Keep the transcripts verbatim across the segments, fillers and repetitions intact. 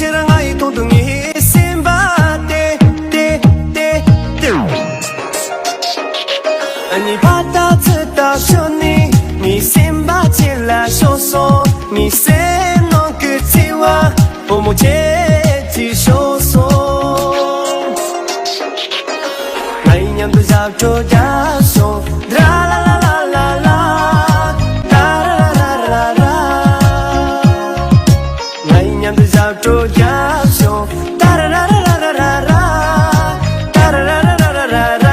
ཁྱེད་རང་ང་ཡི་དོན་དུ་ངའི་སེམས་པ་དེ་དེ་དེ་དེ། ཨ་ནི་ཕ་ད་ཚུ་ད་ཤོ་ནི་ངའི་སེམས་པ་ཁྱེད་ལ་ཤོར་སོང་། ངའི་སེམས་ནང་གི་བརྩེ་བ་བུ་མོ་ཁྱེད་ཀྱིས་ཤོར་སོང་། ང་ཡི་མཉམ་དུ་ཞབས་བྲོ་རྒྱབ་སོང་། ཏྲ་ལ་ལ་ལ་ལ་ལ། ཏ་ར་ར་ར་ར་ར། ང་ཡི་མཉམ་དུ་ཞབས་བྲོ་རྒྱབ་སོང་། ཏ་ར་ར་ར་ར་ར། ཏ་ར་ར་ར་ར།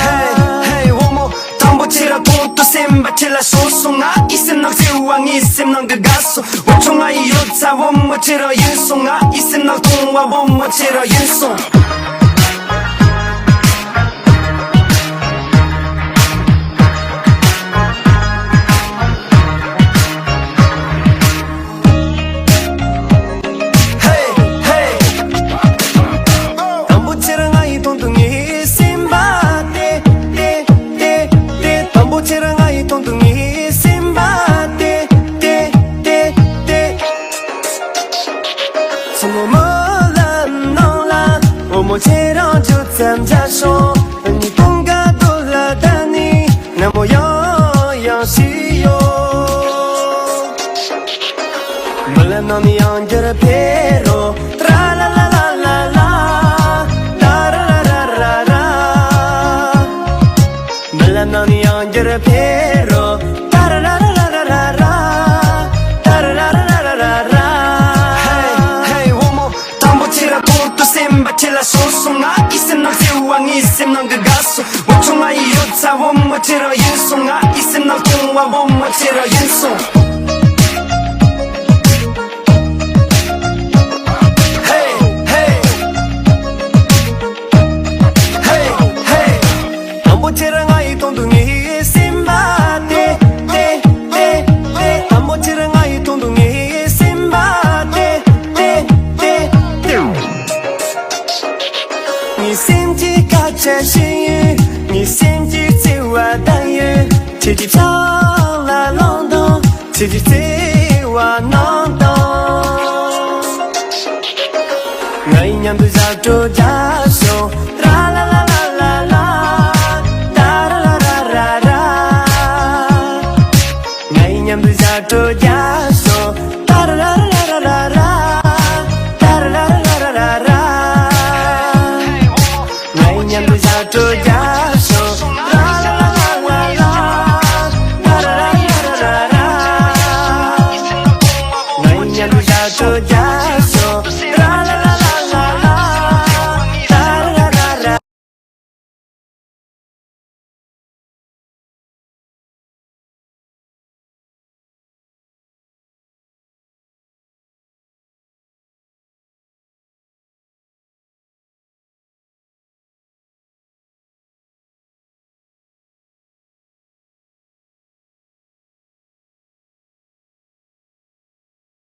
Hey hey བུ་མོ། དང་པོ་ཁྱེད་རང་དོན་དུ་སེམས་པ་ཁྱེད་ལ་ཤོར་སོང་། ང་ཡི་སེམས་ནང་བརྩེ་བ་ངའི་སེམས་ནང་གི་དགའ་སོང་། འུ་ཆོ་ང་ཡི་ཡོད་ཚད་བུ་མོ་ཁྱེད་རང་ཡིན་སོང་། ང་ཡི་སེམས་ནང་གཏོང་བ་བུ་མོ་ཁྱེད་རང་ཡིན་སོང་། Hey hey དང་པོ་ཁྱེད་རང་ང་ཡི་དོན་དུ་ངའི་སེམས་པ་དེ་དེ་དེ་དེ། དང་པོ་ཁྱེད་རང་ང་ཡི་དོན་དུ་ངའི་སེམས་པ་དེ་དེ་དེ་དེ། མཚོ་མོ་ལམ་ནང་ལ་བུ་མོ་ཁྱེད་རང་འཇུ་ཙམ་རྒྱ་ཤོང་། ཉི་སྟོང་དཀར་རྡོ་ལ་ད་ནི་ནམ་མོ་ཡང་ཡང་ཞིག་ཡོད། མི་ལ་ནང་ནས་ཡང་འགྱུར་འཕེལ་རོ། ཏྲ་ལ་ལ་ལ་ལ་ལ། ཏ་ར་ར་ར་ར་ར། མི་ལ་ནང་ནས་ཡང་འགྱུར་འཕེལ་རོ། ཏ་ར་ར་ར་ར་ར། ཏ་ར་ར་ར་ར་ར། Hey hey བུ་མོ། དང་པོ་ཁྱེད་རང་དོན་དུ་སེམས་པ་ཁྱེད་ལ་ཤོར་སོང་། ང་ཡི་སེམས་ནང་བརྩེ་བ་ངའི་སེམས་ནང་གི་དགའ་སོང་། འུ་ཆོ་ང་ཡི་ཡོད་ཚད་བུ་མོ་ཁྱེད་རང་ཡིན་སོང་། ང་ཡི་སེམས་ནང་གཏོང་བ་བུ་མོ་ཁྱེད་རང་ཡིན་སོང་། Hey hey hey hey། དང་པོ་ཁྱེད་རང་ང་ཡི་དོན་དུ་ངའི་སེམས་པ་དེ་དེ་དེ་དེ། དང་པོ་ཁྱེད་རང་ང་ཡི་དོན་དུ་ངའི་སེམས་པ་དེ་དེ་དེ་དེ། ངའི་སེམས་ཀྱི་སྐད་ཆ་ཤེས་ཡོད། ངའི་སེམས་ཀྱི་བརྩེ་བ་དང་ཡོད། ཁྱེད་ཀྱི་ཕྱག་ལ་ལོང་དང་། ཁྱེད་ཀྱི་བརྩེ་བ་གནང་དང་། ང་ཡི་མཉམ་དུ་ཞབས་བྲོ་རྒྱབ་སོང་། ཏྲ་ལ་ལ་ལ་ལ་ལ། ཏ་ར་ར་ར་ར་ར། ང་ཡི་མཉམ་དུ་ཞབས་བྲོ་རྒྱབ་སོང་། ཏ་ར་ར་ར་ར་ར། ཏ་ར་ར་ར་ར་ར། ང་ཡི་མཉམ་དུ་ཞབས་བྲོ་རྒྱབ་སོང་། ཏ་ར་ར་ར་ར་ར། ཏ་ར་ར་ར་ར་ར། ང་ཡི་མཉམ་དུ་ཞབས་བྲོ་རྒྱབ་སོང་།